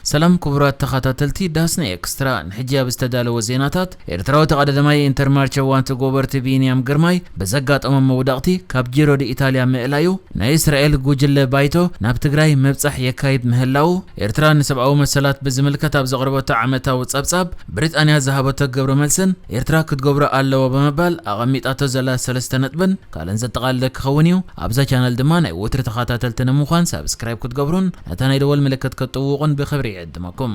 ሰላም ክቡራት ተኸታተልቲ ዳስና ኤክስትራ፣ ንሕጂ ኣብ ዝተዳለወ ዜናታት፣ ኤርትራዊ ተቐዳዳማይ ኢንተር ማርቸ ዋንቲ ጎበርቲ ቢንያም ግርማይ ብዘጋጠሞ መውደቕቲ ካብ ጂሮ ዲ ኢታልያ ምእላዩ፣ ናይ እስራኤል ጉጅለ ባይቶ ናብ ትግራይ ምብጻሕ የካይድ ምህላዉ፣ ኤርትራ ንሰብኣዊ መሰላት ብዝምልከት ኣብ ዘቕረበቶ ዓመታዊ ጸብጻብ ብሪጣንያ ዝሃበቶ ግብረ መልስን ኤርትራ ክትገብሮ ኣለዎ ብምባል ኣቐሚጣቶ ዘላ ሰለስተ ነጥብን ካልእን ዘጠቓለለ ክኸውን እዩ። ኣብዛ ቻነል ድማ ናይ ወትሪ ተኸታተልቲ ንምዃን ሳብስክራይብ ክትገብሩን ነታ ናይ ደወል ምልክት ክትጥውቑን ብኽብሪ ይዕድመኩም።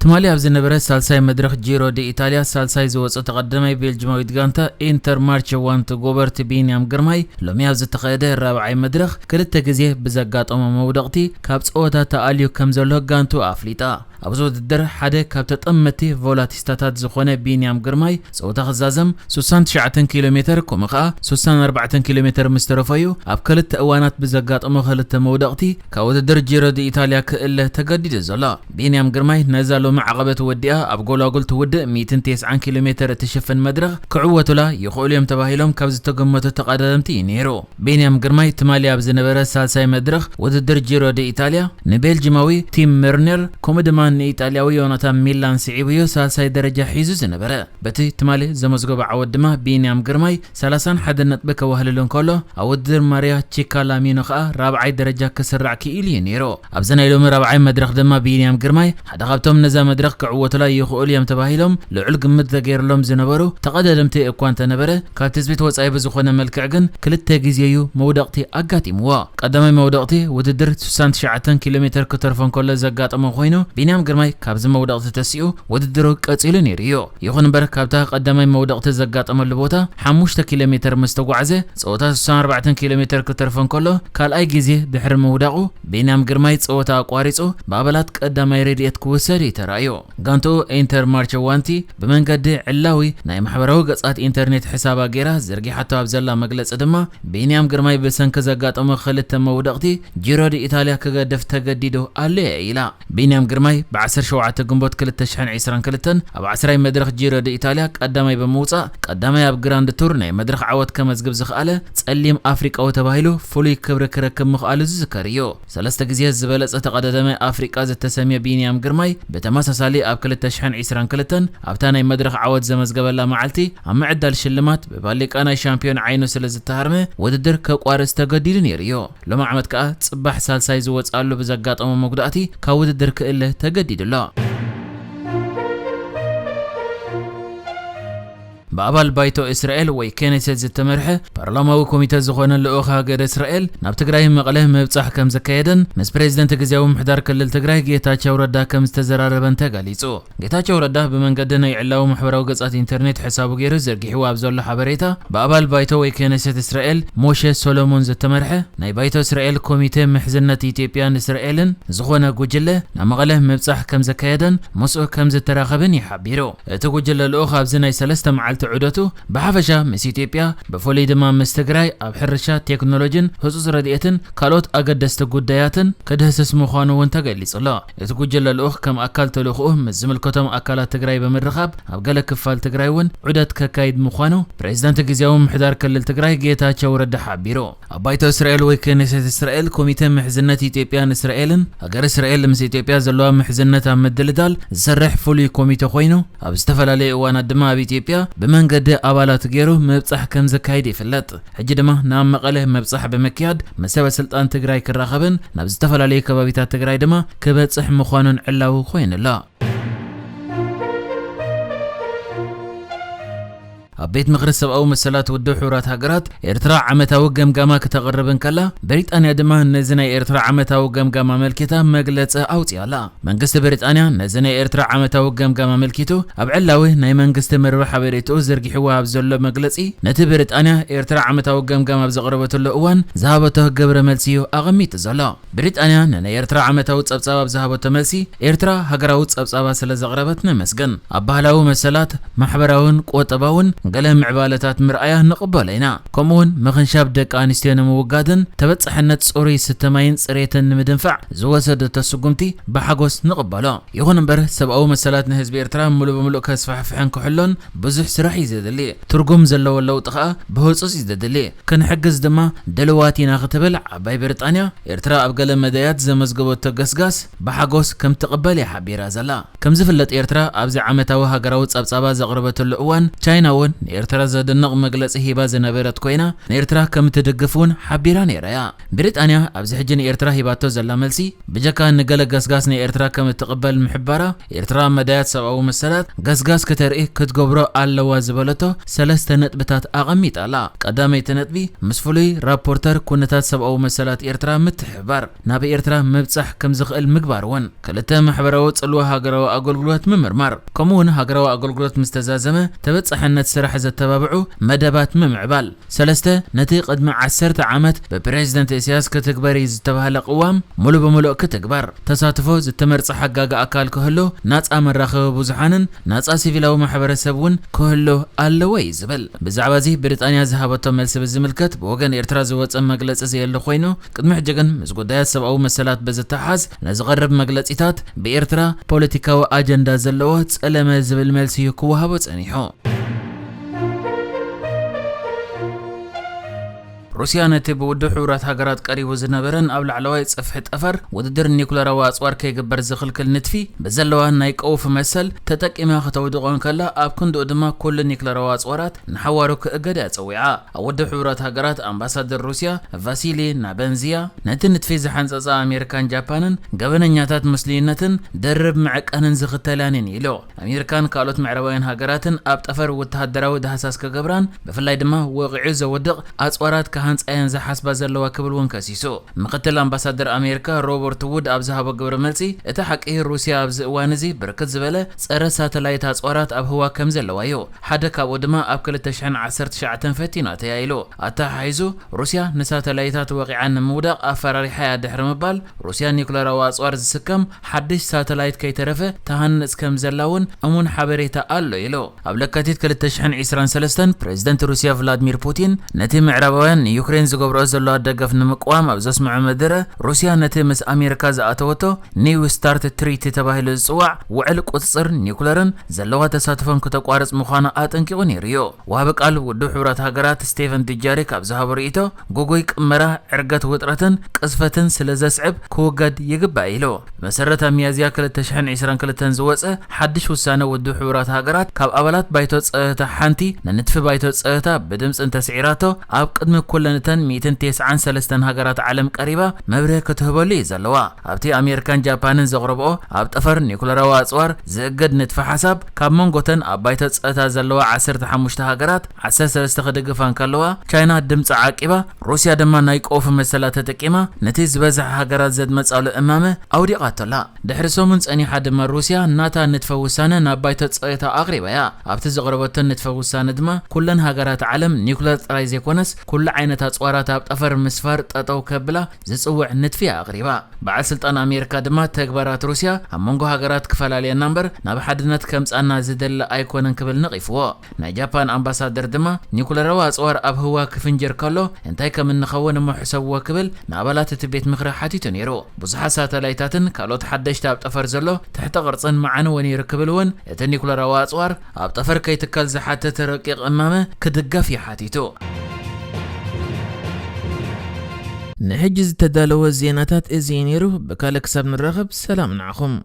ትማሊ ኣብ ዝነበረ ሳልሳይ መድረኽ ጂሮ ዲ ኢታልያ ሳልሳይ ዝወጸ ተቐዳዳማይ ቤልጅማዊት ጋንታ ኢንተር ማርቸ ዋንቲ ጎበርቲ ቢንያም ግርማይ ሎሚ ኣብ ዝተኻየደ ራብዓይ መድረኽ ክልተ ግዜ ብዘጋጠሞ መውደቕቲ ካብ ጸወታ ተኣልዩ ከም ዘሎ ጋንቱ ኣፍሊጣ። ኣብዚ ውድድር ሓደ ካብ ተጠመቲ ቮላቲስታታት ዝኾነ ቢንያም ግርማይ ጸወታ ክዛዘም ሱሳን ትሽዓተን ኪሎ ሜተር ከምኡ ኸኣ ሱሳን ኣርባዕተን ኪሎ ሜተር ምስ ተረፈዩ ኣብ ክልተ እዋናት ብዘጋጠሞ ክልተ መውደቕቲ ካብ ውድድር ጂሮ ዲ ኢታልያ ክእለ ተገዲዱ ዘሎ። ቢንያም ግርማይ ነዛ ሎሚ ዓቐበት ወዲኣ ኣብ ጎላጉል ትውድእ ሚእትን ተስዓን ኪሎ ሜተር እትሽፍን መድረኽ ክዕወቱላ ይኽእሉ እዮም ተባሂሎም ካብ ዝተገመቱ ተቐዳደምቲ እዩ ነይሩ። ቢንያም ግርማይ ትማሊ ኣብ ዝነበረ ሳልሳይ መድረኽ ውድድር ጂሮ ዲ ኢታልያ ንቤልጅማዊ ቲም መርነር ከምኡ ድማ ንኢጣልያዊ ዮናታን ሚላን ስዒቡዮ ሳልሳይ ደረጃ ሒዙ ዝነበረ። በቲ ትማሊ ዘመዝገቦ ዓወት ድማ ቢንያም ግርማይ ሰላሳን ሓደ ነጥቢ ከዋህልል እንከሎ፣ ኣብ ውድድር ማርያ ቺካላሚኖ ኸኣ ራብዓይ ደረጃ ክስራዕ ክኢሉ እዩ ነይሩ። ኣብዚ ናይ ሎሚ ራብዓይ መድረኽ ድማ ቢንያም ግርማይ ሓደ ካብቶም ነዛ መድረኽ ክዕወቱላ ይኽእሉ እዮም ተባሂሎም ልዑል ግምት ተገይርሎም ዝነበሩ ተቐዳደምቲ እኳ እንተነበረ፣ ካብ ትጽቢት ወጻኢ ብዝኾነ መልክዕ ግን ክልተ ግዜ እዩ መውደቕቲ ኣጋጢምዎ። ቀዳማይ መውደቕቲ ውድድር ሱሳን ትሽዓተን ኪሎ ሜተር ክተርፎ እንከሎ ዘጋጠሞ ኮይኑ፣ ቢንያም ግርማይ ካብዚ መውደቕቲ ተሲኡ ውድድሩ ቀጺሉ ነይሩ እዩ። ይኹን እምበር ካብታ ቀዳማይ መውደቕቲ ዘጋጠመሉ ቦታ ሓሙሽተ ኪሎ ሜተር ምስ ተጓዕዘ፣ ጸወታ ሱሳን ኣርባዕተን ኪሎ ሜተር ክተርፎ እንከሎ ካልኣይ ግዜ ድሕሪ ምውዳቑ፣ ቢንያም ግርማይ ጸወታ ኣቋሪጹ ብኣባላት ቀዳማይ ረድኤት ክውሰድ እዩ ተራእዩ። ጋንትኡ ኢንተር ማርቸ ዋንቲ ብመንገዲ ዕላዊ ናይ ማሕበራዊ ገጻት ኢንተርኔት ሕሳባ ገይራ ዘርጊሓቶ ኣብ ዘላ መግለጺ ድማ፣ ቢንያም ግርማይ ብሰንኪ ዘጋጠሞ ክልተ መውደቕቲ ጂሮ ዲ ኢታልያ ክገድፍ ተገዲዱ ኣሎ እየ ኢላ። ቢንያም ግርማይ ብ ዓሰርተ ሸውዓተ ግንቦት ክልተ ሽሕን ዕስራን ክልተን ኣብ ዓስራይ መድረኽ ጂሮ ዲ ኢታልያ ቀዳማይ ብምውጻእ፣ ቀዳማይ ኣብ ግራንድ ቱር ናይ መድረኽ ዓወት ከመዝግብ ዝኸኣለ ጸሊም ኣፍሪቃዊ ተባሂሉ ፍሉይ ክብሪ ክረክብ ምኽኣሉ ዝዝከር እዩ። ሰለስተ ግዜ ዝበለጸ ተቐዳዳማይ ኣፍሪቃ ዝተሰምየ ቢንያም ግርማይ፣ ብተመሳሳሊ ኣብ ክልተ ሽሕን ዕስራን ክልተን ኣብታ ናይ መድረኽ ዓወት ዘመዝገበላ መዓልቲ ኣብ ምዕዳል ሽልማት ብባሊቃ ናይ ሻምፒዮን ዓይኑ ስለ ዝተሃርመ ውድድር ከቋርጽ ተገዲዱ ነይሩ እዩ። ሎሚ ዓመት ከኣ ጽባሕ ሳልሳይ ዝወጽኣሉ ብዘጋጠሞ መጉዳእቲ ካብ ውድድር ክእለ ተገዲዱ ኣሎ። ብኣባል ባይቶ እስራኤል ወይ ኬኔሴት ዝተመርሐ ፓርላማዊ ኮሚተ ዝኾነ ልኡኽ ሃገር እስራኤል ናብ ትግራይ መቐለ ምብጻሕ ከም ዘካየደን ምስ ፕሬዚደንት ግዝያዊ ምሕዳር ክልል ትግራይ ጌታቸው ረዳ ከም ዝተዘራረበን ተገሊጹ። ጌታቸው ረዳ ብመንገዲ ናይ ዕላዊ ማሕበራዊ ገጻት ኢንተርኔት ሕሳቡ ገይሩ ዘርጊሕዎ ኣብ ዘሎ ሓበሬታ፣ ብኣባል ባይቶ ወይ ኬኔሴት እስራኤል ሞሼ ሶሎሞን ዝተመርሐ ናይ ባይቶ እስራኤል ኮሚተ ምሕዝነት ኢትዮጵያን እስራኤልን ዝኾነ ጉጅለ ናብ መቐለ ምብጻሕ ከም ዘካየደን ምስኡ ከም ዝተራኸበን እዩ ሓቢሩ። እቲ ጉጅለ ልኡኽ ኣብዚ ናይ ሰለስተ መዓልቲ ዑደቱ ብሓፈሻ ምስ ኢትዮጵያ፣ ብፍሉይ ድማ ምስ ትግራይ ኣብ ሕርሻ፣ ቴክኖሎጂን ህጹጽ ረድኤትን ካልኦት ኣገደስቲ ጉዳያትን ክድህስስ ምዃኑ እውን ተገሊጹ ኣሎ። እቲ ጉጅለ ልኡኽ ከም ኣካል ተልእኽኡ ምስ ዝምልከቶም ኣካላት ትግራይ ብምርኻብ ኣብ ገለ ክፋል ትግራይ እውን ዑደት ከካይድ ምዃኑ ፕሬዚዳንት ግዝያዊ ምምሕዳር ክልል ትግራይ ጌታቸው ረዳ ሓቢሩ። ኣብ ባይቶ እስራኤል ወይ ኬኔሴት እስራኤል ኮሚተ ምሕዝነት ኢትዮጵያን እስራኤልን፣ ሃገር እስራኤል ምስ ኢትዮጵያ ዘለዋ ምሕዝነት ኣብ ምድልዳል ዝሰርሕ ፍሉይ ኮሚተ ኮይኑ፣ ኣብ ዝተፈላለዩ እዋናት ድማ ኣብ ኢትዮጵያ ብመንገዲ ኣባላት ገይሩ ምብጻሕ ከም ዘካይድ ይፍለጥ። ሕጂ ድማ ናብ መቐለ ምብጻሕ ብምክያድ ምስ ሰበ ስልጣን ትግራይ ክራኸብን ናብ ዝተፈላለዩ ከባቢታት ትግራይ ድማ ክበጽሕ ምዃኑን ዕላዊ ኮይኑ ኣሎ። ኣብ ቤት ምኽሪ ሰብኣዊ መሰላት ውድብ ሕቡራት ሃገራት ኤርትራ ዓመታዊ ገምጋማ ክተቕርብ እንከላ፣ ብሪጣንያ ድማ ነዚ ናይ ኤርትራ ዓመታዊ ገምጋማ ኣመልኪታ መግለጺ ኣውጺኣ ኣላ። መንግስቲ ብሪጣንያ ነዚ ናይ ኤርትራ ዓመታዊ ገምጋማ ኣመልኪቱ ኣብ ዕላዊ ናይ መንግስቲ መርበብ ሓበሬትኡ ዘርጊሕዎ ኣብ ዘሎ መግለጺ፣ ነቲ ብሪጣንያ ኤርትራ ዓመታዊ ገምጋማ ኣብ ዘቕረበትሉ እዋን ዝሃበቶ ግብረ መልሲ እዩ ኣቐሚጡ ዘሎ። ብሪጣንያ ንናይ ኤርትራ ዓመታዊ ጸብጻብ ኣብ ዝሃበቶ መልሲ፣ ኤርትራ ሃገራዊ ጸብጻባ ስለ ዘቕረበት ነመስግን። ኣብ ባህላዊ መሰላት፣ ማሕበራውን ቁጠባውን ገለ ምዕባለታት ምርኣያ ንቕበሎ ኢና። ከምኡውን ምኽንሻብ ደቂ ኣንስትዮ ንምውጋድን ተበጻሕነት ጽሩይ ስተ ማይን ጽሬትን ንምድንፋዕ ዝወሰደቶ ስጉምቲ ብሓጎስ ንቕበሎ። ይኹን እምበር፣ ሰብኣዊ መሰላት ንህዝቢ ኤርትራ ምሉእ ብምሉእ ከስፋሕፍሕን ክሕሎን ብዙሕ ስራሕ እዩ ዘድሊ። ትርጉም ዘለዎ ለውጢ ከኣ ብህጹጽ እዩ ዘድሊ። ክንሕግዝ ድማ ድልዋት ኢና ክትብል ዓባይ ብሪጣንያ፣ ኤርትራ ኣብ ገለ መዳያት ዘመዝገበቶ ገስጋስ ብሓጎስ ከም ትቕበል እያ ሓቢራ ዘላ። ከም ዝፍለጥ፣ ኤርትራ ኣብዚ ዓመታዊ ሃገራዊ ጸብጻባ ዘቕረበትሉ እዋን፣ ቻይና እውን ንኤርትራ ዘደንቕ መግለጺ ሂባ ዝነበረት ኮይና፣ ንኤርትራ ከም ትድግፍ እውን ሓቢራ ነይራ እያ። ብሪጣንያ ኣብዚ ሕጂ ንኤርትራ ሂባቶ ዘላ መልሲ፣ ብጀካ ንገለ ገስጋስ ንኤርትራ ከም እትቕበል ምሕባራ፣ ኤርትራ ኣብ መዳያት ሰብኣዊ መሰላት ገስጋስ ክተርኢ ክትገብሮ ኣለዋ ዝበለቶ ሰለስተ ነጥብታት ኣቐሚጣ ኣላ። ቀዳመይቲ ነጥቢ፣ ምስ ፍሉይ ራፖርተር ኩነታት ሰብኣዊ መሰላት ኤርትራ ምትሕብባር፣ ናብ ኤርትራ ምብጻሕ ከም ዝኽእል ምግባር እውን። ክልተ፣ ማሕበራዊ ጽልዋ ሃገራዊ ኣገልግሎት ምምርማር፣ ከምኡውን ሃገራዊ ኣገልግሎት ምስ ተዛዘመ ተበጻሕነት ስራሕ ዘተባብዑ መደባት ምምዕባል። ሰለስተ፣ ነቲ ቅድሚ ዓሰርተ ዓመት ብፕሬዝደንት ኢሳያስ ክትግበር እዩ ዝተባህለ ቅዋም ሙሉ ብምሉእ ክትግበር፣ ተሳትፎ ዝተመርጸ ሓጋጊ ኣካል ክህሉ፣ ናጻ መራኸቢ ብዙሓንን ናጻ ሲቪላዊ ማሕበረሰብ እውን ክህሉ ኣለዎ እዩ ዝብል። ብዛዕባ እዚ ብሪጣንያ ዝሃበቶ መልሲ ብዝምልከት ብወገን ኤርትራ ዝወጸ መግለጺ ዘየለ ኮይኑ፣ ቅድሚ ሕጂ ግን ምስ ጉዳያት ሰብኣዊ መሰላት ብዝተሓዝ ንዝቐርብ መግለጺታት ብኤርትራ ፖለቲካዊ ኣጀንዳ ዘለዎ ጸለመ ዝብል መልሲ እዩ ክወሃቦ ጸኒሑ። ሩስያ ነቲ ብውድብ ሕቡራት ሃገራት ቀሪቡ ዝነበረን ኣብ ላዕለዋይ ጽፍሒ ጠፈር ውድድር ኒኩለራዊ ኣጽዋር ከይግበር ዝኽልክል ንጥፊ ብዘለዋ ናይ ቀውፊ መሰል ተጠቂማ ከተውድቖ እንከላ፣ ኣብ ክንድኡ ድማ ኩሉ ኒኩለራዊ ኣጽዋራት ንሓዋሩ ክእገድ እያ ጸዊዓ። ኣብ ውድብ ሕቡራት ሃገራት ኣምባሳደር ሩስያ ቫሲሊ ናበንዚያ፣ ነቲ ንጥፊ ዝሓንጸጻ ኣሜሪካን ጃፓንን ገበነኛታት ምስሉይነትን ድርብ መዕቀንን ዝኽተላን እየን ኢሉ። ኣሜሪካን ካልኦት ምዕራባውያን ሃገራትን ኣብ ጠፈር ወተሃደራዊ ዳህሳስ ክገብራን ብፍላይ ድማ ወቒዑ ዘወድቕ ኣጽዋራት ክሃንጻ እየን ዝሓስባ ዘለዋ ክብል እውን ከሲሱ። ምክትል ኣምባሳደር ኣሜሪካ ሮበርት ውድ ኣብ ዝሃቦ ግብረ መልሲ፣ እቲ ሓቂ ሩስያ ኣብዚ እዋን እዚ ብርክት ዝበለ ጸረ ሳተላይት ኣጽዋራት ኣብ ህዋ ከም ዘለዋ እዩ። ሓደ ካብኡ ድማ ኣብ ክልተ ሽሕን ዓሰርተ ትሽዓተን ፈቲናቶ እያ ኢሉ። ኣተሓሒዙ፣ ሩስያ ንሳተላይታት ወቒዓ ንምውዳቕ ኣፈራሪሓ እያ ድሕሪ ምባል፣ ሩስያ ኒኩለራዊ ኣጽዋር ዝስከም ሓድሽ ሳተላይት ከይተረፈ ትሃንጽ ከም ዘላ እውን እሙን ሓበሬታ ኣሎ ኢሉ። ኣብ ለካቲት ክልተ ሽሕን ዕስራን ሰለስተን ፕሬዝደንት ሩስያ ቭላድሚር ፑቲን ነቲ ምዕራባውያን ንዩክሬን ዝገብርኦ ዘለዋ ደገፍ ንምቅዋም ኣብ ዘስምዖ መደረ፣ ሩስያ ነቲ ምስ ኣሜሪካ ዝኣተወቶ ኒው ስታርት ትሪቲ ተባሂሉ ዝጽዋዕ ውዕል ቁጽጽር ኒኩለርን ዘለዋ ተሳትፎን ክተቋርጽ ምዃና ኣጠንቂቑ ነይሩ እዩ። ወሃቢ ቃል ውድብ ሕቡራት ሃገራት ስቴፈን ዱጃሪክ ኣብ ዝሃቦ ርእይቶ፣ ግጉይ ቅመራ፣ ዕርገት ውጥረትን ቅዝፈትን ስለ ዘስዕብ ክውገድ ይግባእ ኢሉ። ብመሰረት ኣብ ሚያዝያ ክልተ ሽሕን ዕስራን ክልተን ዝወጸ ሓድሽ ውሳነ ውድብ ሕቡራት ሃገራት፣ ካብ ኣባላት ባይቶ ጸጥታ ሓንቲ ንንጥፊ ባይቶ ጸጥታ ብድምጺ እንተስዒራቶ፣ ኣብ ቅድሚ ኩለን እተን ሚእትን ተስዓን ሰለስተን ሃገራት ዓለም ቀሪባ መብርሂ ክትህበሉ እዩ ዘለዋ። ኣብቲ ኣሜሪካን ጃፓንን ዘቕረብኦ ኣብ ጠፈር ኒኩለራዊ ኣጽዋር ዝእገድ ንጥፈ ሓሳብ፣ ካብ መንጎተን ኣብ ባይቶ ጸጥታ ዘለዋ ዓሰርተ ሓሙሽተ ሃገራት ዓሰርተ ሰለስተ ክድግፋ እንከለዋ፣ ቻይና ድምጻ ዓቂባ፣ ሩስያ ድማ ናይ ቀውፊ መሰላ ተጠቂማ፣ ነቲ ዝበዝሐ ሃገራት ዘድመጻሉ እማመ ኣውዲቓቶ ኣላ። ድሕሪ ሰሙን ጸኒሓ ድማ ሩስያ ናታ ንጥፈ ውሳነ ናብ ባይቶ ጸጥታ ኣቕሪባ እያ። ኣብቲ ዘቕረበቶ ንጥፈ ውሳነ ድማ፣ ኩለን ሃገራት ዓለም ኒኩለር ጥራይ ዘይኮነስ፣ ኩሉ ዓይነት ኣጽዋራት ኣብ ጠፈር ምስፋር ጠጠው ከብላ ዝጽውዕ ንጥፊ እያ ኣቕሪባ። በዓል ስልጣን ኣሜሪካ ድማ፣ ተግባራት ሩስያ ኣብ መንጎ ሃገራት ክፈላልየና እምበር ናብ ሓድነት ከምጻና ዝደሊ ኣይኮነን ክብል ነቒፍዎ። ናይ ጃፓን ኣምባሳደር ድማ፣ ኒኩለራዊ ኣጽዋር ኣብ ህዋ ክፍንጀር ከሎ እንታይ ከም እንኸውን እሞ ሕሰብዎ ክብል ንኣባላት እቲ ቤት ምኽሪ ሓቲቱ ነይሩ። ብዙሓት ሳተላይታትን ካልኦት ሓደሽቲ ኣብ ጠፈር ዘሎ ትሕተ ቅርጽን መዓንወን ይርክብል እውን፣ እቲ ኒኩለራዊ ኣጽዋር ኣብ ጠፈር ከይትከል ዝሓትት ረቂቕ እማመ ክድገፍ እዩ ሓቲቱ። ንሕጂ ዝተዳለወ ዜናታት እዚ እዩ ነይሩ። ብካልእ ክሳብ ንራኸብ፣ ሰላም ንዓኹም።